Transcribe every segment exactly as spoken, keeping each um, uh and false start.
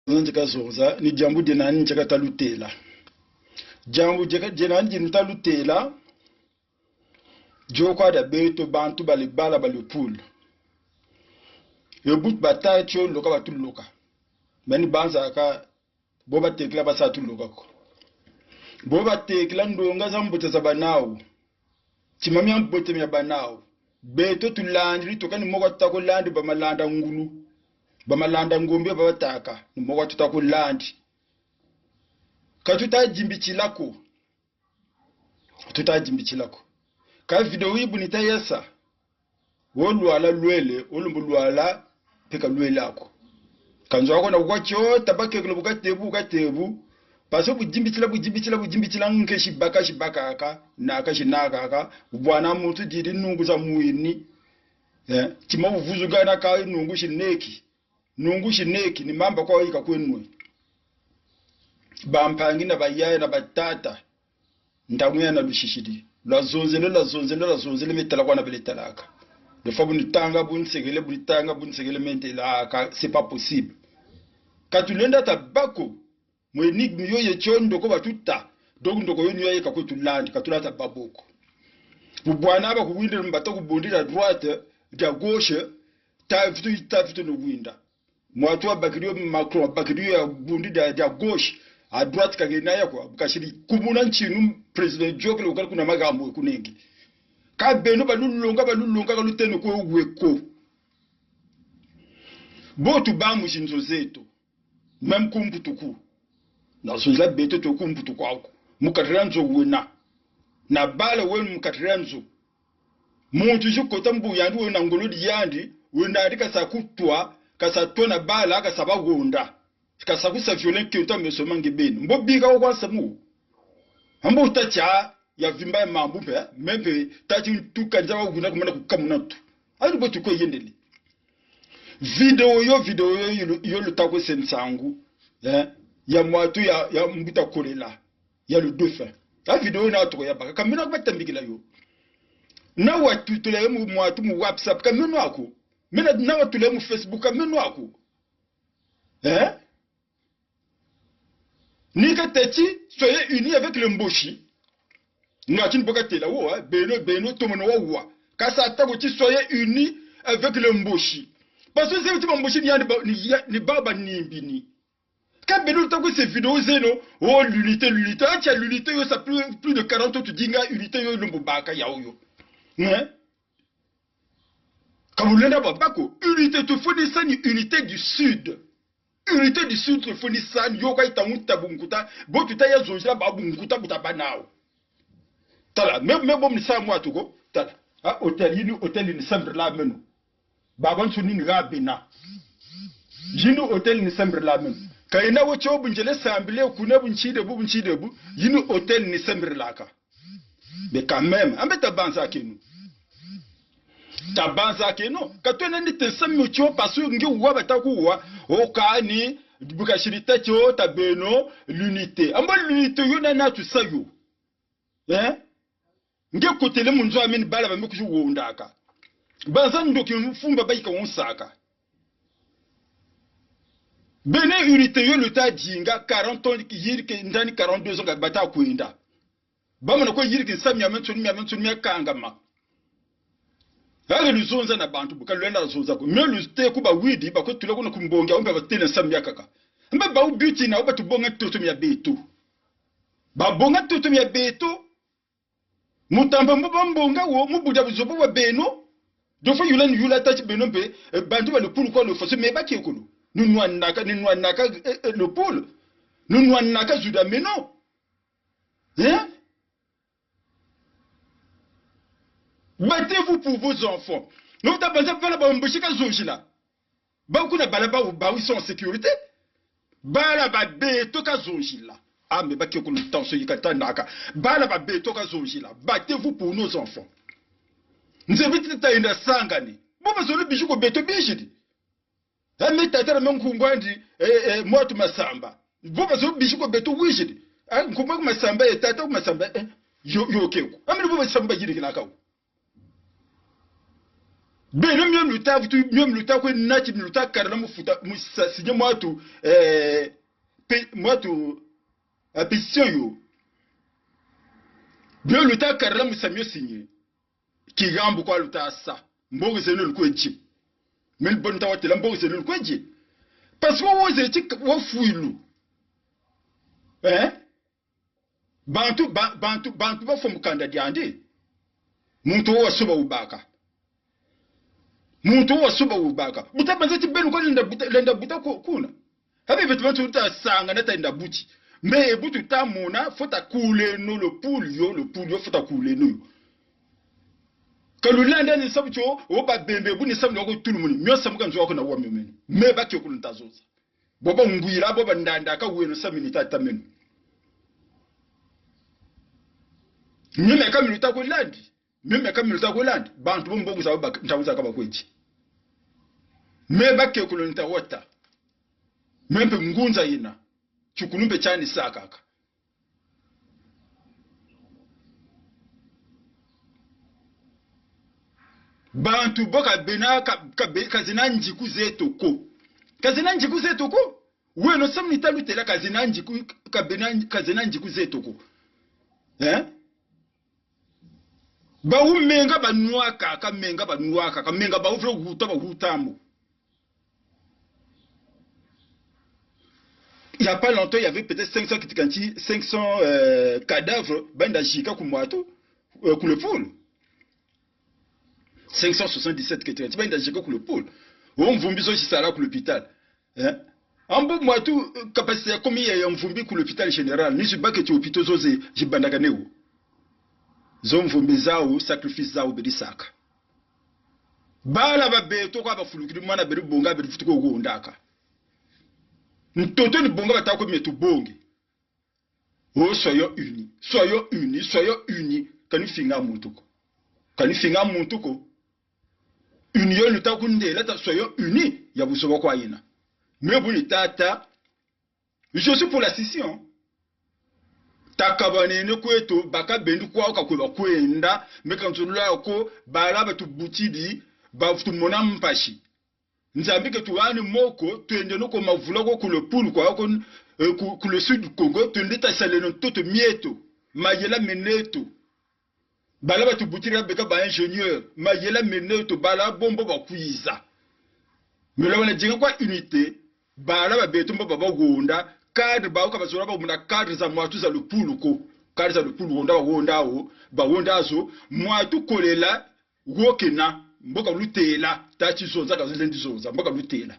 zonza nzeka zonza, ni diambu diena nzeka ta lutêla. Diambu dieka, diena ndi nu ta lutêla, dio kwa dia beto bantu ba le bala ba le poule. Yo bu batâ tio loka batuloka. Meni banzaka, bo batekila basa tuloka ko. Bo batekila ndonga za mbote za bâ nawu. Tima mia mbote mia bâ nawu. Beto tulandiri, tuka ni mo kwa tuta ko landi ba Malanda ngulu. Ba Malanda ngombe ba batâka, ni mo kwa tuta ko landi. Ka tuta dimbitila ko. Tuta dimbitila ko. Ka vidéo yi bu nita yesa. Wo lwala lwele, wo lumbu lwala, mpe ka lwele ko. Ka nzo ko na kwa tio, tabakekele bu katebu, bu katebu. Parce que bu dimbitila, bu dimbitila, bu dimbitila, nkesi baka, si bakaka, naka, si nakaka, bwana muntu didi nungu za mwini. Eh, tima wuvuzu gana ka nungu si neki. Nungu si neki, ni mamba kwa yika kwe nwe. Bampangi na bayaya na batata. Ntangu ya na lusisidi. Lwa zonzele, lwa zonzele, lwa zonzele, me tala kwa na bele talaka. Des fois, bu nitanga, bu nsekele, bu nitanga, bu nsekele, me ntelaka, c'est pas possible. Ka tulenda ta bâ ko, mu énigme yo ye tio ndoko batuta, donc ndoko yo ni yo yeka kwe tulandi, ka tulenda ta bâ bo ko. Bu bwana ba kuwindila mbata ku bundila droite, dia gauche, ta vitu, ta vitu no winda. Mwatu wabakiri yo Macron, wabakiri yo ya bundi dia, dia gauche, à droite ka kena ya kwa, bu kasiri kumuna ntinu président Jokel wukala kuna magambu kunenge. Ka beno balulonga, balulonga, ka luteno kwe we ko. Bo tubâ mu zinzo zeto, même ku Mputu ku. Na zonzela beto twe ku Mputu kwaku. Mu kati dia nzo wena. Na bala wena mu kati dia nzo. Muntu zi kota mu bu yandi wena ngolo di yandi, wena yandi kasa kutwa, kasa twa na bala, kasa bahonda. Kasa kusa viole nkento a meso ma nge beni. Mbo bika wo kwa nsamu. Mbo wuta tia ya vimba ya mambu mpe, me mpe tati ntuka nza wa wuna kumana kukamuna ntu. Ayi bo tuko yendele. Vidéo yo, vidéo yo, yo, yo luta kwe se nsangu, eh, ya mwatu ya, ya mbuta Kolela, ya le défunt. A vidéo yo na toko ya baka, ka meno ako batambikila yo. Na watutula yo mu mwatu mu WhatsApp, ka meno ako. Mena na watula yo mu Facebook, ka meno ako. Eh? Ni ka teti, soyez unis avec les Mbochi. Nga tini bo katêla wo, eh, beno, beno, tomono wa wa. Kasa tako ti soyez unis avec les Mbochi. Parce que c'est ti ba Mbochi ni yandi ba, ni ya, ni baba nimbi ni. Ka beno luta kwe se vidéo zeno, oh, l'unité, l'unité. Ah, tia l'unité, yo, ça plus, plus de quarante ans, tu dis nga unité, yo, lumbu baka ya yo. Hein? Ka bulenda bwa bâ ko, unité tufweni sa ni unité du Sud. Unité du Sud tufweni sa ni yo kwa yita mu ta bunkuta, bo tuta ya zonzela ba bunkuta bu tabâ nawu. Tala, me, me bo misa mwatu ko, tala. Ah, hôtel, yini hôtel ni sambirila meno. Babansoni ni ha bena. Yini hôtel ni sambirila meno. Ka yena wo tio bu nzele sambile, kuna bu ntide bu, bu ntide bu, yini hôtel ni sambirilaka. Mais quand même, ambe tabanzakeno. Tabanzakeno. Ka twena ni te nsamu tio parce que nge wa bata kuwa, o kani, bu kasiri ta tio, ta beno, l'unité. Ambe l'unité yo nani atusa yo. Hein? Nge kotele mu nzo a meni bala ba me kuzi wondaka. Banza ndoki mfumba bayika wonsaka. Beno unité yo luta dinga quarante ans, yirike ndani quarante-deux ans ka bata kwenda. Bamana kwe yirika nsamu miamiansoni, miamiansoni miakangama. Hage luzonza na bantu, bu ka lwenda zonza ko. Mio lute ku bawidi, bakwe tula kuna ku mbongi, awu mpe batêle nsamu miakaka. Mbe bawu but na wo batubonga ntoto mia beto. Babonga ntoto mia beto. Mutamba mbo bambonga wo, mu budia buzoba bwa beno. Dofo yula ni yula tâ ti beno mpe, eh, bantu ba le poule kwa le fossé, mais bakekolo. Ni nwanaka, ni nwanaka, eh, eh, le poule. Ni nwanaka zu dia meno. Hein? Battez-vous pour vos enfants. Non, ta banza bala ba Mbochi ka zonzila. Ba kuna bala ba, ba, ils sont en sécurité. Bala ba beto ka zonzila. Ah, mais bakekolo, tension yika ta naka. Bala ba beto ka zonzila. Battez-vous pour nos enfants. Nzebi ti ta yenda sangani. Bo bazolo bizi ko beto bizidi. Eh, me tata na me nkumbu andi, eh, eh, Mwatu Masamba. Bo bazo bizi ko beto wizidi. Eh, nkumbu aku Masamba, eh, tata aku Masamba, eh, yo, yo ke ko. Ah, meno bo Masamba yirikilaka wo. Beno mio mi luta vutu, mio mi luta kwe nati, mi luta karila mu futa, mu sa, signer mwatu, eh, pe-, mwatu, eh, pétition yo. Mio luta karila mu sa mio signer. Kigambu kwa luta sa. Mbongo zeno lukwe zi. Meno bo nta watêla mbongo zeno lukwe zi. Parce que wo ze ti ka-, wa fwilu. Eh? Bantu, ba-, bantu, bantu bafwa mu kanda diandi. Muntu wo wasoba wubaka. Muntu wo wasoba wubaka. Bu ta banza ti beno kwa lenda buta, lenda buta ku-, kuna. Habi beto bantu ta sangana ta lenda buti. Mais bu tuta mona, faut ta kuleno le poule yo, le poule yo, faut ta kuleno yo. Ka lulanda ni sabu tio, wo ba bembe bu ni sabu ni wako tulumuni. Mio samu ka nzo wako na wa mio meno. Mais ba kio kulu nta zonza. Bo ba ngwila, bo ba ndanda ka weno sa mi ni tata meno. Mio meka mi luta kwe landi. Mio meka mi luta kwe landi. Bantu bo mbongo za ba nta wuza ka ba kwe zi. Mais ba kekulu nta wata. Mais mpe ngunza yina. Tiukulu mpe tiani sakaka. Bantu bo ka bena, ka, ka be-, ka zena nziku zeto ko. Ka zena nziku zeto ko. Weno samu ni ta lutêla ka zena nziku, ka bena, ka zena nziku zeto ko. Eh? Bawu menga banwaka, ka menga banwaka, ka menga bawu vre wuta, ba wuta mo. Il y a pas longtemps, il y avait peut-être cinq cents kitikanti, cinq cents, euh, cadavres, benda zika ku mwatu, euh, ku le poule. Cinq cent soixante-dix-sept kitikanti, benda zika ku le poule. Wo mvumbi zo zi sala ku l'hôpital. Hein? Ambo mwatu, euh, capacité ya komi ya, ya mvumbi ku l'hôpital général. Ni zi baketi hôpitaux zo ze, zi bandakane wo. Zo mvumbi zawu, sacrifice zawu beri saka. Bala ba beto kwa bafulukiri mwana beri bonga beri vutu ko wondaka. Ntoto ni bonga bata ko mieto bonge. Oh, soyons unis, soyons unis, soyons unis. Ka ni finga muntu ko. Ka ni finga muntu ko. Union luta kundela ta soyons unis. Ya buzoba kwa yina. Mais bu ni tata, je suis pour la scission. Takabaneno kweto, baka bendo kwawu ka kwe bakwenda, meka nzololo ko, bala batubutiri, bavutu mona mpasi. Nzambi ke tuhani moko, twendeno ko mavula ko ku le poule kwa ko, eh, ku, ku le sud du Congo, twende tasaleno ntoto mieto, mayela meneto. Bala batubutiri beka ba ingénieur, mayela meneto, bala bo mbo bakwiza. Melo bana dinga kwa unité, bala ba beto mbo ba bawonda, cadre bawu ka bazola bamona cadre za mwatu za le poule ko. Cadre za le poule wonda bawonda wo, bawonda zo, mwatu kolela, wo kena, mbo ka lutêla, tâ ti zonza ka zilendi zonza, mbo ka lutêla.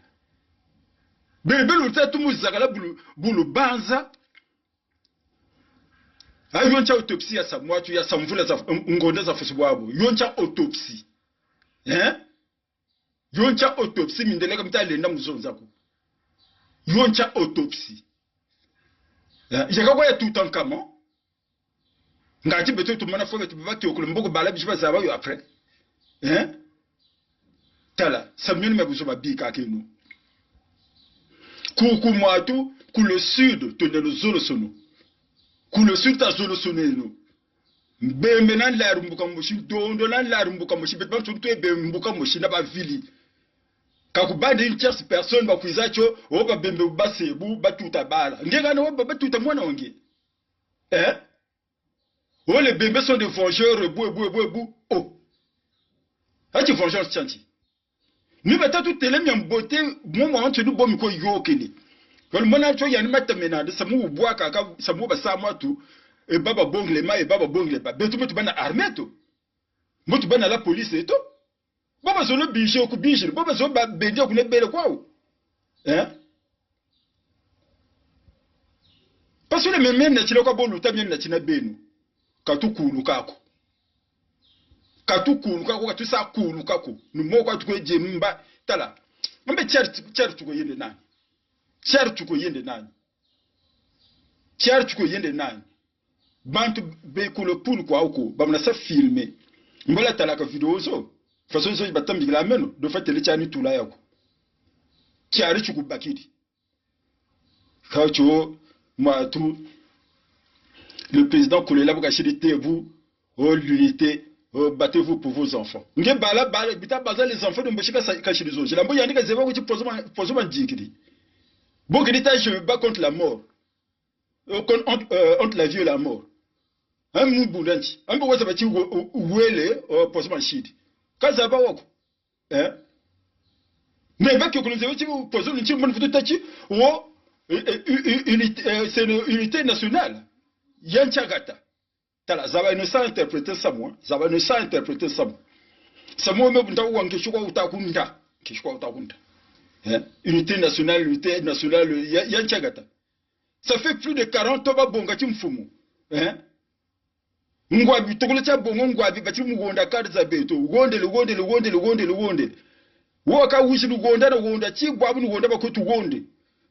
Bele, bele luta tumu zakala bu lu, bu lubanza. A yo ntia autopsie ya sa mwatu, ya sa mvula za, ngonda za fusu bwabu. Yo ntia autopsie. Hein? Yo ntia autopsie, mindele ka mita lenda mu zonza ko. Yo ntia autopsie. Hein? Yeka kwa ya Toutankhamon. Ngati beto tumana fo beto baba kiokolo mboko bala bizi bazaba yo après. Hein? Tala, sa mio ni mia buzoba bikakeno. Ku, ku mwatu, ku le sud, twendeno zolosono. Ku le sud tazolosoneno. Mbembe na Nlari mbuka mosi, Ndondo na Nlari mbuka mosi, beto bantu twe be mbuka mosi na bavili. Ka kubanda une tierce personne bakwiza tio, o babembe base bu, batuta bala. Nge kana o ba, batuta mwana wa nge. Eh? Oh, les Bembe sont des vengeurs, bwe, bwe, bwe, bwe. Oh. Ati vengeance tianti. Ni bata tutêle mia mbote, mwa mwa nti ni bo mi kwe yokele. Ka lumona tio yani matamena, de samu bwaka ka, samu basa mwatu, e baba bongle ma, e baba bongle ba. Beto mbo tubâ na armée to. Mbo tubâ na la police eto. Bo bazolo bingila ku bingila, bo bazolo ba bengila ku nebele kwawu. Hein? Parce que meno mia natina kwa bo luta mia natina beno. Ka tukuluka ko. Ka tukuluka ko, ka tusa kuluka ko. Ni mo kwa tukwe diemba. Tala. Mbe tiari, tiari tukwe yende nani? Tiari tukwe yende nani? Tiari tukwe yende nani? Bantu be ku le poule kwawu ko, bamona sa filme. Mbo la talaka vidéo zo. Façon zo batambikila meno, do fa tele tiani tula yako. Tiari tukubakiri. Ka tio, mwatu, le président Kolela bu kasiri te bu, oh l'unité, euh, battez-vous pour vos enfants. Nge bala, bala, bita baza les enfants de Mbochi ka sa-, ka siri zo. Zila mbo yandi ka zeba ko ti poison ma, poison ma nzikiri. Bo kiri ta, je me bats contre la mort. Euh, contre, entre, euh, entre la vie et la mort. Hein, mu bunda nti. Ambe wazaba ti wo-, wo-, wele, euh, poison ma siri. Ka zaba wo ko. Hein? Mais ba ke kulunze weti poison nti mbo ni futu tâ ti, wo, euh, euh, u-, u-, unité, euh, c'est une unité nationale. Ya ntiakata. Tala, zaba eno sa interpréter samu, hein. Zaba eno sa interpréter samu. Samu me bunta wa nkesi kwa wuta kunda. Nkesi kwa wuta kunda. Hein? Unité nationale, unité nationale, ya, ya ntiakata. Ça fait plus de quarante ans ba bonga timfumu. Hein? Ngwabi, tokolo tia bongo ngwabi, bati mu honda kadi za beto. Hondele, hondele, hondele, hondele, hondele. Wo ka wizi lu honda na honda, ti bwabu ni honda ba kwe tu honde.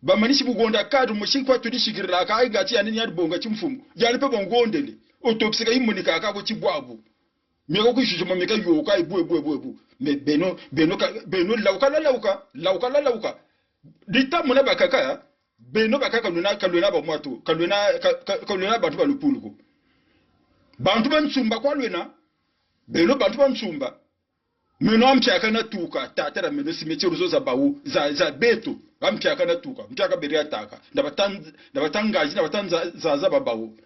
Ba manisi mu honda kadi, mosi kwa tu di sikirila ka, nga ti yandi ni yandi bonga timfumu. Yandi mpe ba hondele. Autopsie ka yi monika ka bo ti bwabu. Mieka ku jugement mieka yoka, ebu, ebu, ebu, ebu. Mais beno, beno ka, beno lawuka, la lawuka, lawuka, la lawuka. Dita mona bakaka, ya. Beno bakaka ka lwena, ka lwena ba mwatu, ka lwena, ka, ka, ka lwena bantu ba lupulu ko. Bantu ba nsumba kwa lwena. Beno bantu ba nsumba. Meno a mpiaka na tuka, tata na meno cimetière zo za bawu, za, za beto. A mpiaka na tuka, mpiaka beri ataka. Na batan-, na batangazi, na batanza, za, za ba bawu.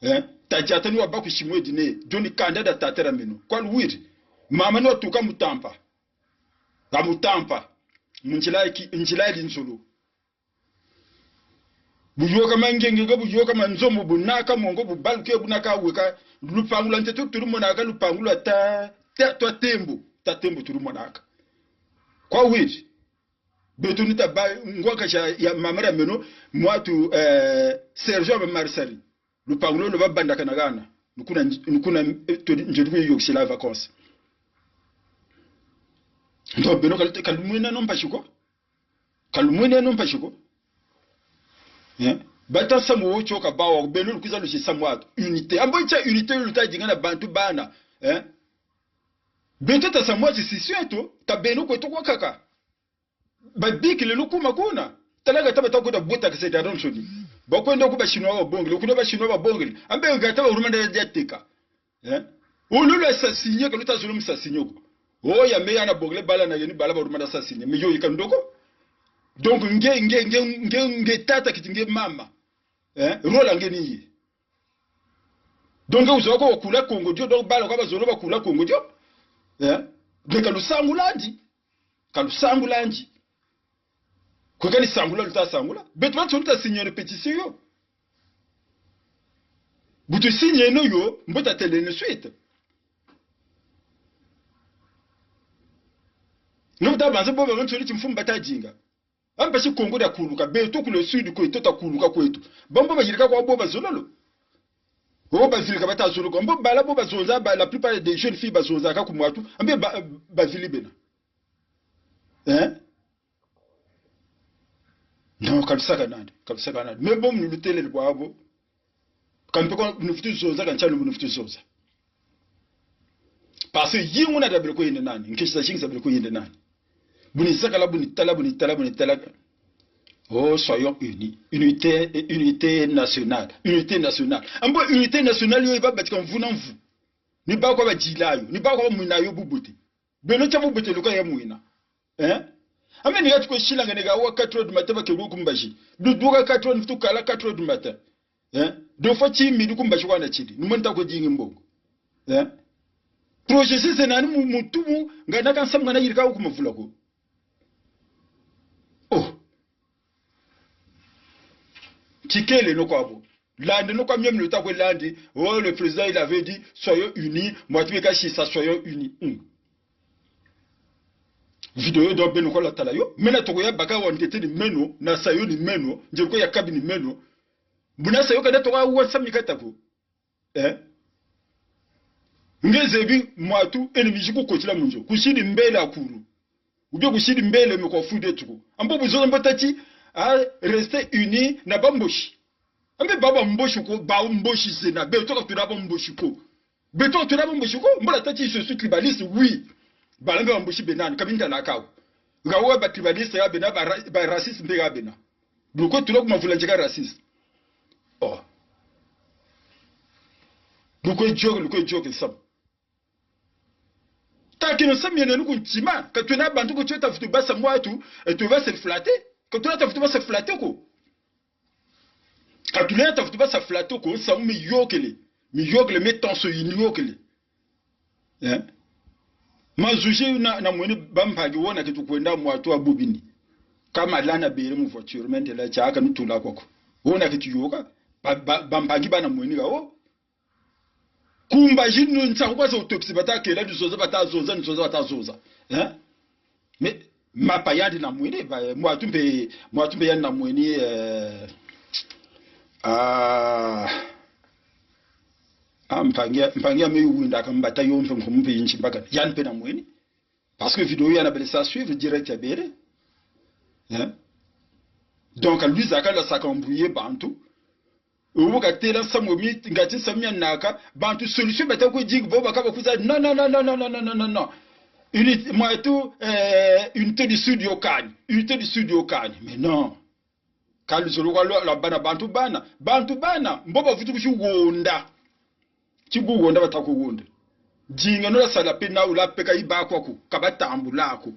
Eh? Tadiata ni wa baku simwe dine, dio ni kanda dia tata na meno. Kwa luwiri, mama ni wa tuka mutampa. Ha mutampa. Mu nzila ya ki-, nzila ya linzolo. Bu yoka mangenge ga, bu yoka manzombo, bu naka mongo, bu baluke, bu naka weka, lupangu lwa ntete tu lumonaka, lupangu lwa ta, ta, twa tembo, ta tembo tu lumonaka. Kwa wiri, beto ni ta ba, ngwa ka tia ya mama dia meno, mwatu, eh, Serge wa ba Marsari. Lupangu lo lo ba bandakana hana. Ni kuna, ni kuna, eh, to, nze tu ku yokisila vacances. Donc, beno ka lu-, ka lumwena no mpasi ko. Ka lumwena no mpasi ko. Hein? Bata samu wo tioka bawa, beno lukwiza lusi samu atu. Unité. Ambo tia unité luta dinga na bantu bana. Hein? Beto ta samu atu sisi eto, ta beno kweto kwa kaka. Babikile lukuma kuna. Tala hata bata kuta buta kese ta ronso ni. Bakwenda ku ba Chinois babongele, kuna ba Chinois babongele. Ambe hata ba rumanda dia teka. Eh? Ulu lwa sasinye, ka luta zulu mu sasinye ko. Oh, ya me ya na bongele bala na yeni bala ba rumanda sasinye. Me yo yika ndoko. Donc, nge, nge, nge, nge, nge tata kiti nge mama. Eh? Rôle nge ni ye. Donc, nge wuzo ko kula Kongo dio, donc bala kwa ba zolo ba kula Kongo dio. Eh? Mais ka lusangula ndi. Ka lusangula ndi. Kwe kani sangula luta sangula. Beto bantu luta signer pétition yo. Bu tu signer no yo, mbo ta têle ni suite. Nge bu ta banza bo ba bantu ni timfumu bata dinga. Ampa ti Kongo dia kuluka, beto ku le sud kweto ta kuluka kweto. Bambo bayirika kwa bo bazololo. Bo bazilika bata zolo ko. Mbo bala bo bazonza, ba, la plupart des jeunes filles bazonzaka ku mwatu. Ambe ba, bavili bena. Hein? Non, ka lusaka nandi, ka lusaka nandi. Mais bon, mu lutêlele bwabo. Ka mpe ko mu futu zonza, ka ntianu mu futu zonza. Parce que yingu na dabele ko yende nani, nkesi za zingi zabele ko yende nani. Bu ni zakala, bu ni tala, bu ni tala, bu ni tala. Oh, soyons unis. Unité, unité nationale. Unité nationale. Ambo unité nationale yo yi ba batika mvu na mvu. Ni ba kwa badila yo, ni ba kwa bamwina yo bubote. Beno tia bubote luka ya mwina. Hein? Ameni ya tukwe silanga neka wa quatre heures du matin ba ke ku mbazi. Duduka quatre heures, ni futu kala quatre heures du matin. Hein? Deux fois ti midi ku mbazi kwa na tiri. Ni moni ta kwe dingi mbongo. Hein? Projet si zena ni mu, mu tubu, nga na ka nsamu nga na yirika ku mavula ko. Oh. Tikele no kwa bo. Landi no kwa miamio ta kwe landi. Oh, le président, il avait dit, soyons unis. Mwatu meka sisa, soyons unis. Hmm. Vidéo donc beno kwa la tala yo. Mena toko ya baka wa ntete ni meno, na sa yo ni meno, nze ko ya kabi ni meno. Buna sa yo ka na toko wa nsamu kata ko. Eh? Nge zebi mwatu ennemi zi ku kotila mu nzo. Kusidi mbele akulu. Ou bien kusidi mbele me kwa fude tuku. Ambo bu zolo mbo tâ ti, ah, rester unis na ba Mbochi. Ambe ba ba Mbochi ko, ba Mbochi zena. Beto ka tuna ba Mbochi ko. Beto ka tuna ba Mbochi ko. Mbo la tâ ti je suis tribaliste, oui. Bala mbe ba Mbochi bena ni, ka binta la kawu. Nga wa ba tribaliste ya bena, ba ra-, ba raciste mpe ya bena. Lukwe tula ku mavula nzeka raciste. Oh. Lukwe dioke, lukwe dioke samu. Takeno samu mieno ni ku ntima, ka twena bantu ko tio ta vutu basa mwatu, eh, tu va se flatter. Ka twena ta vutu basa flatter ko. Ka twena ta vutu basa flatter ko, samu miyokele. Miyokele, me tension yi miyokele. Eh? Mazuzi na, na mweni bampangi wona ke tukwenda mwatu wa bubini. Ka malana bele mu voiture, me ntela tiaka nutula kwako. Wona ke tuyoka, ba, ba, bampangi bana mweni gawo. Kumba zinu nsa kwa sa autopsie bata kela, ni zonza bata zonza, ni zonza bata zonza. Eh? Mais mapa yandi na mweni, ba, mwatu mpe, mwatu mpe yandi na mweni, eh, ah, ah, mpangi ya, mpangi ya me winda ka mbata yo mpe nkumbu mpe yinti mbaka. Yandi mpe na mweni. Parce que vidéo yana bele sa suivre direct ya bele. Hein? Donc, lui zaka la saka embrouiller bantu. Obu katela nsamu mi, ngati nsamu mianaka, bantu solution bata kwe dinga, bo baka bakwiza, non, non, non. Unité, mwatu, eh, unité du Sud yo kani, unité du Sud yo kani. Mais non. Ka luzolo kwa lwa, lwa bana, bantu bana, bantu bana, mbo bavutu kusi wonda. Ti bu wonda bata ku wonda. Dinga no lwa sala mpe nawu lwa peka yi ba kwa ku, ka batambula ko.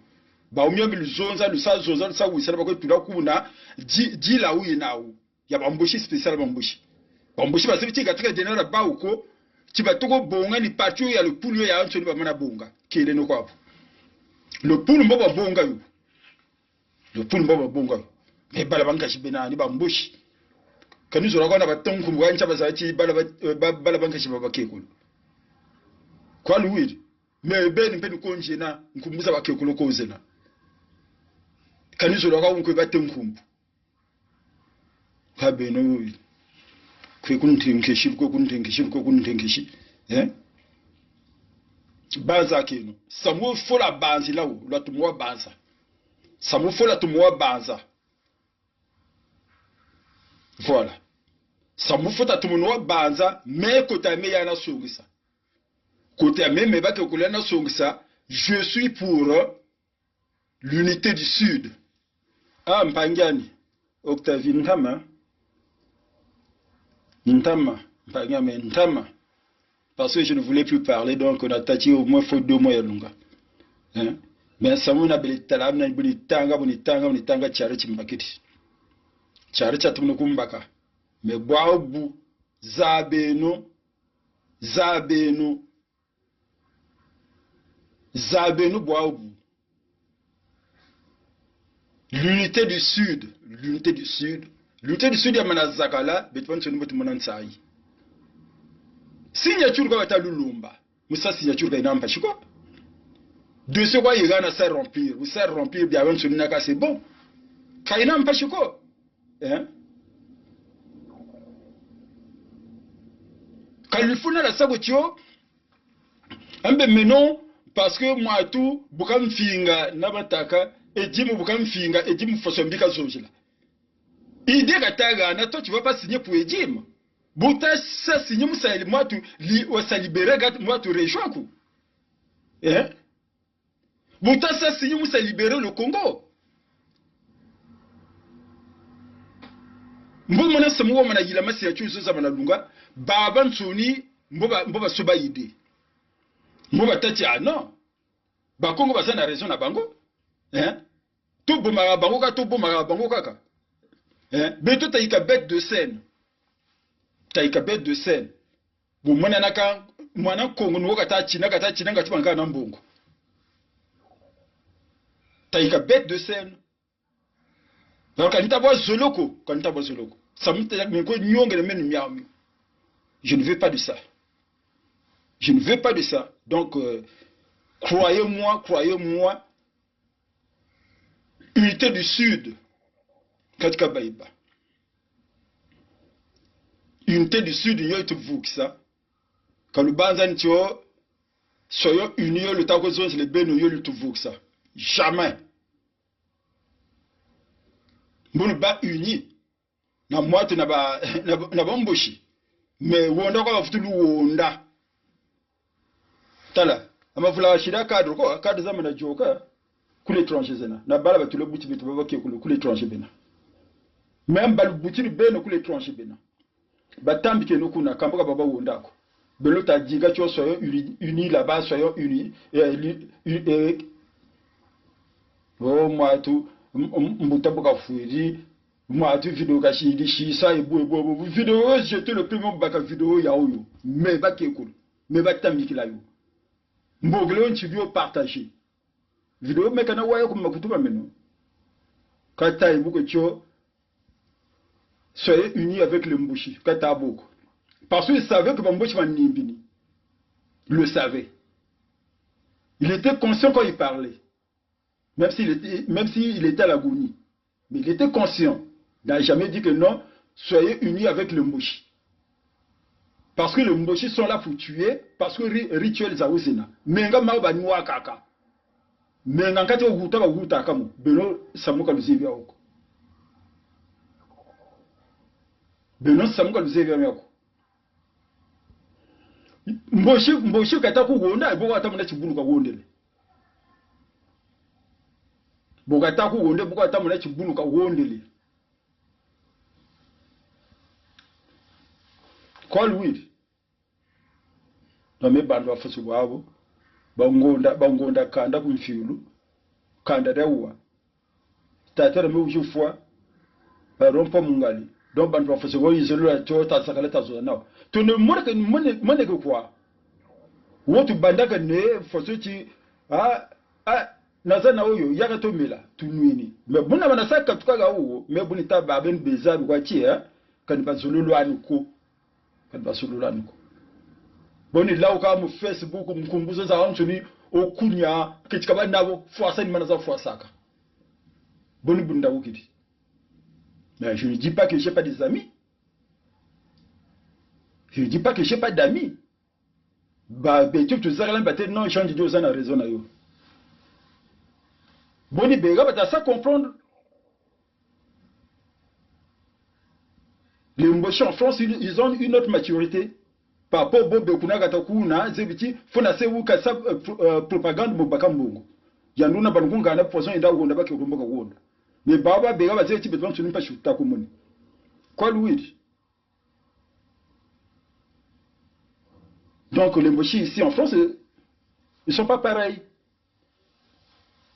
Bawu mio mi luzonza, lusa zonza, lusa wisana, bakwe tula kuna, di, di lawu yi nawu. Ya ba Mbochi, spécial ba Mbochi. Ba Mbochi bazebi ti katika général bawu ko, ti batoko bonga ni parti yo ya le poule yo yayansoni bamana bonga. Kele no kwa bu. Le poule mbo babonga yo. Le poule mbo babonga yo. Mais bala ba nkazi bena ni ba Mbochi. Ka ni zola kwa na bata nkumbu, kwa ntia bazaba ti bala ba, eh, ba, bala ba nkazi ba bakekolo. Kwa luwiri. Mais beni mpe ni ko nzena, nkumbu za bakekolo ko zena. Ka ni zola kwa nkwe bata nkumbu. Ka beno, kwe ku ntenkesi, kwe ku ntenkesi, kwe ku ntenkesi. Eh? Banzakeno. Samu fo lwa banzi lawu, lwa tumu wa banza. Samu fo lwa tumu wa banza. Voilà. Samu fo ta tumu wa banza, mais kota me yana songisa. Kota me, me bakekolo yana songisa, je suis pour, euh, l'unité du Sud. Ah, mpangi ani, Octavie, ntama. Ntama, mpangi ani, ntama. Parce que je ne voulais plus parler, donc on a tâté au moins faut deux mois ya lunga. Hein? Mais samu na bele tala, na bu ni tanga, bu ni tanga, bu ni tanga, tiari timbakiti. Tiari tia tumunu kumbaka. Mais bwabu, zabeno, zabeno, zabeno bwabu. L'unité du Sud, l'unité du Sud, l'unité du Sud ya mana zakala, beto bansoni mbo tumona nsayi. Signature kwa bata lulomba. Mu sa signature ka yina mpasi ko. Dossier kwa yigana sa remplir, mu sa remplir bia bansoni naka c'est bon. Ka yina mpasi ko. Hein? Ka lufuna la sa ko tio, ambe meno, parce que mwatu bu kamfinga na bataka, Edimo bu kamfinga, Edimo foso mbi kazonzela. Idée kata hana, toi tu vas pas signer pour Edimo. Bu ta sa signer mu sa li-, mwatu li-, wa sa libérer gatu mwatu région ku. Hein? Bu ta sa signer mu sa libérer le Congo. Mbo mona samu wa mana yila masi ya tio zo za mana lunga, babansoni, mbo ba, mbo basoba idée. Mbo batâ ti, ah non. Bakongo baza na raison na bango. Hein? Tobomaka bango kaka, tobomaka bango kaka. Hein? Beto tayika bête de scène. Tayika bête de scène. Bo mwana naka, mwana Kongo ni wo kata tina, kata tina, ngati banga na mbongo. Tayika bête de scène. Donc, ka nita bwa zolo ko, ka nita bwa zolo ko. Samu ta me ko nyongele meno miawu mio. Je ne veux pas de ça. Je ne veux pas de ça. Donc, euh, croyez-moi, croyez-moi, Unité du Sud, katika bayiba. Unité du Sud yo yituvukisa. Ka lubanza ni tio, soyons unis yo luta kwe zonzele beno yo lutuvukisa. Jamais. Mbo lu ba unis. Na mwatu na ba, na ba, na ba Mbochi. Mais wonda kwa bavutu luwonda. Tala, amavula asila cadre ko, cadre za mana yôka, ku l'étranger zena. Na bala batula buti beto babakekolo, ku l'étranger bena. Même balu butiri beno ku l'étranger bena. Batambikeno kuna, kambuka baba wonda ko. Beno ta dinga tio soyons unis, unis là-bas, soyons unis. Eh, li-, u-, eh. Oh, mwatu, m-, m-, mbuta bu kafwiri, mwatu vidéo kasidi, sisa, ebu, ebu, ebu. Vidéo, j'étais le premier baka vidéo ya oyo. Mais bakekulu, mais batambikila yo. Mbokele yo ntsi bio partager. Vidéo meka na waya ku makutu ma meno. Kata ibuke tio, soyez unis avec les Mbochi. Kata boko. Parce qu'il savait que ba Mbochi banimbini. Il le savait. Il était conscient quand il parlait. Même s'il était, même s'il était à l'agonie. Mais il était conscient. Il n'a jamais dit que non, soyez unis avec les Mbochi. Parce que les Mbochi sont là pour tuer, parce que ri-, rituel za wuzina. Menga mao banwakaka. Menga nkati wuta bawutaka mo. Beno samu ka luzebi ya wo ko. Beno samu ka luzebi ya wo ko. Mbochi, Mbochi kata ku wonda, bo kata mona tibulu ka wondele. Bo kata ku wonda, bo kata mona tibulu ka wondele. Kwa luwiri. Na me bantu bafusu bwabo, bangonda, bangonda kanda ku mfilu, kanda dia wuwa. Tata na me wuzifwa, ba rompo mungali. Donc bantu bafusu bo yizolo ya tio tasakala tazo nao. Tone mone ke, mone, mone ke kwa. Wo tubandaka ne fusu ti, ah, ah, naza na oyo, yaka tomela, tunwini. Mais buna bana sa katuka ga wo, mais buni ta ba beni beza bi kwa ti, eh, kani bazololo ani ko. Kani bazololo ani ko. Boni lauka mu Facebook, mu nkumbu zo zazansoni, okunya, keti ka bana bo, fwasa ni mana za fwasaka. Boni bunda wukidi. Mais je ne dis pas que j'ai pas des amis. Je ne dis pas que j'ai pas d'amis. Ba, beto tuzakala mba te, non, Jean Didier, oza na raison na yo. Boni beka bata sa comprendre. Les Mbochi en France, ils, ils ont une autre maturité. Par rapport bo be kuna kata kuna, zebi ti, faut na se wuka sa, euh, pro-, euh, propagande mo baka mbongo. Yandi wuna banu kungana poison yenda wonda bake kumboka wonda. Mais baba beka bazebi ti beto bansoni mpasi wuta kumoni. Kwa luwiri. Donc, les Mbochi ici en France, euh, ils sont pas pareils.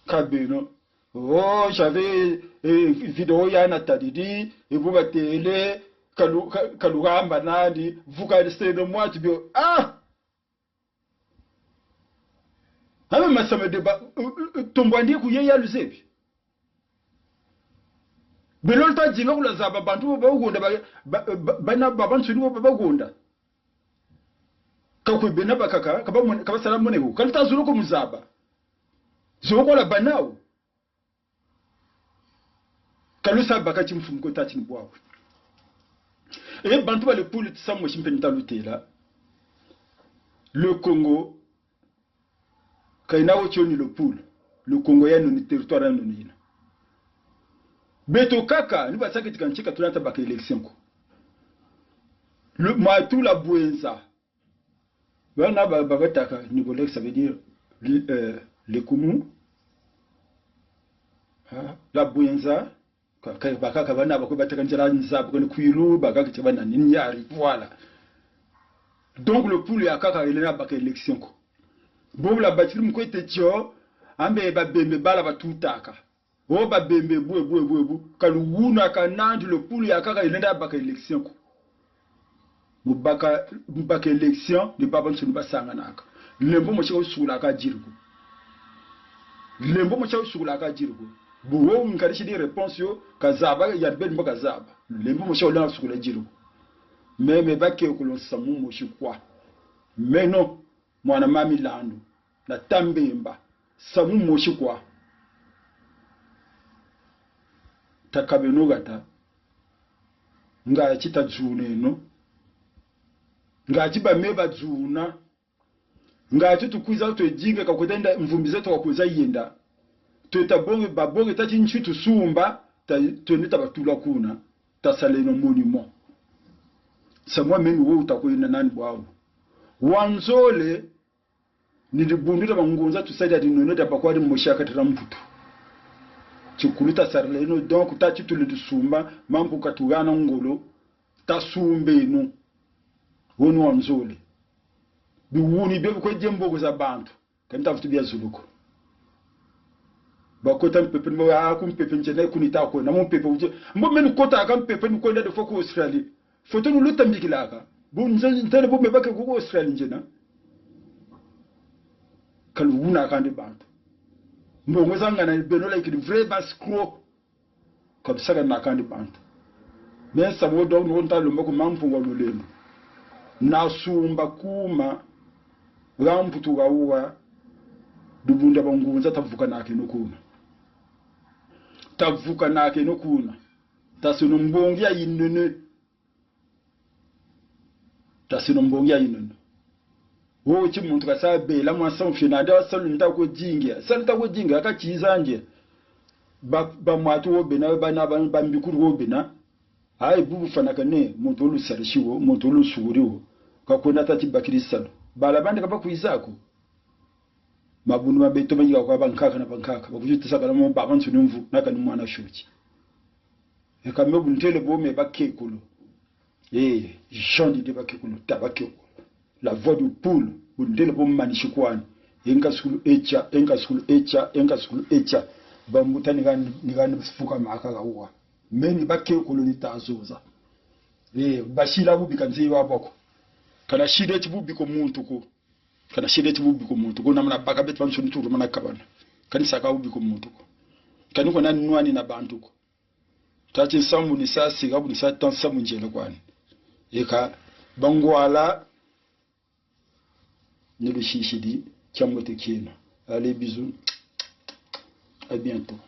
Ka beno. Oh, j'avais, euh, vidéo ya natadidi, et vous batele, kalu-, ka-, kalugamba nandi, vuka seno mwati bio. Ah! Ame masama de ba, euh, euh, euh, tombwandi ku ye ya luzebi. Beno luta dinga kula zaba bantu ba, ba wonda ba, ba, ba, bana babansoni ba, ba wonda. Ka kwe bena bakaka, ka ba mone-, ka basala mone ko. Ka luta zolo ko mu zaba. Zolo ko la banao. Ka lusa baka ti mfumu ko tati ni bwabu. E bantu ba le Pool, tisamu mosi mpe nita lutela. Le Congo, ka yena wo tio ni le Pool. Le Congo yeno ni territoire yeno ni yina. Beto kaka, ni basaka ti kansi ka tuna ta baka élection ko. Le, mwa tula Bouenza. Bana ba, ba bataka, ni bolek, ça veut dire, euh, Lékoumou. Hein? La Bouenza. Ka, ka, bakaka bana bakwe bataka nzala nza, bakwe ni Kwilu, bakaka ti bana ni Niari, voilà. Donc le Pool yakaka yena baka élection ko. Bobu la batiri mu kwete tio, ambe Babembe bala batutaka. O Babembe bwe, bwe, bwe, bwe. Ka luwunaka nandi le Pool yakaka yena baka élection ko. Mu baka, mu baka élection, ni babansoni basanganaka. Lembo mosi ka wusukulaka diri ko. Lembo mosi ka wusukulaka diri ko. Bu wo nkarisidi réponse yo, kazaba, ya beni mbo kazaba. Lembo mosi ka wulenda sukula diri ko. Mais, mais bakekulu, samu mosi kwa. Meno, mwana mami Landu, na Tambemba, samu mosi kwa. Takabeno gata. Ngati tazuneno. Ngati ba me bazuna. Ngati tukwiza twedinga ka kwenda mvumbi zeto ka kwiza yenda. Tweta bonge, babonge tati nsi tusumba, ta, twende tabatula kuna. Tasaleno monument. Samu meno wo wuta kwenda nani bwawu. Wanzole, ni dibundu dia bangunza tusadi ya dinono dia bakwadi mosi ya katela Mputu. Tikulu tasarileno, donc, tati tule tusumba, mambu katuhana ngolo, tasumbeno. Wo ni wanzole. Biwuni bio bikwe dia mbongo za bantu. Ka ni ta vutu bia zulu ko. Bakota mpepe, ni bo, ah, ku mpepe nzena, ku ni ta kwenda, mu mpepe wuje. Mbo meni kota ka mpepe ni kwenda de fo ku Australie. Foto ni lutambikilaka. Bu nze-, ntele bu me bake ku Australie nzena. Ka luwuna kandi bantu. Mbongo za ngana beno laikiri vrai bascro. Ka bisaka na kandi bantu. Me nsamu wo donc ni wo nta lomba ku Ma Mpungu wa Lulendo. Nasumba kuma, ha mputu ha wuwa, dibundu dia bangunza tavukanakeno kuna. Tavukanakeno kuna. Taseno mbongi ya yinene. Taseno mbongi ya yinene. Wo ti muntu kasa bela mwa samu fie nandi wa salu nta kwe dinga. Salu nta kwe dinga, ka tiza nge. Ba, bamwatu wo bena, bana, ba, bambikulu wo bena. Ayi, bu bufwanakane, muntu wo lusarisi wo, muntu wo lusukuri wo. Ka kwena tâ ti bakiri salu. Bala bandi ka bakwiza ko. Mabundu ma beto mayika kwa bankaka na bankaka. Bakwizi tisakana mo babansoni mvu, na kani mwana fioti. E ka me bu ntele bo me bakekolo. Eh, Jean Didier Bakekolo, ta Bakekolo. La voix du peuple, bu ntele bo manisi kwani. E nkasukulu etia, e nkasukulu etia, e nkasukulu etia. Bambuta ni hani, ni hani fukamaka ha wuwa. Me ni Bakekolo ni ta zoza. Eh, basila bubi ka nzeyi wa bwa ko. Ka nasila ti bubi ko muntu ko. Ka nasila ti bubi ko muntu ko. Na mana baka beto bansoni tulu mana kabana. Ka ni saka bubi ko muntu ko. Ka ni ko na nwani na bantu ko. Tâ ti nsamu ni sa sika, bu ni sa tâ nsamu nzena kwani. Eka, bangwala, ni lusisidi, kia mbote kieno. Allez, bisous. À bientôt.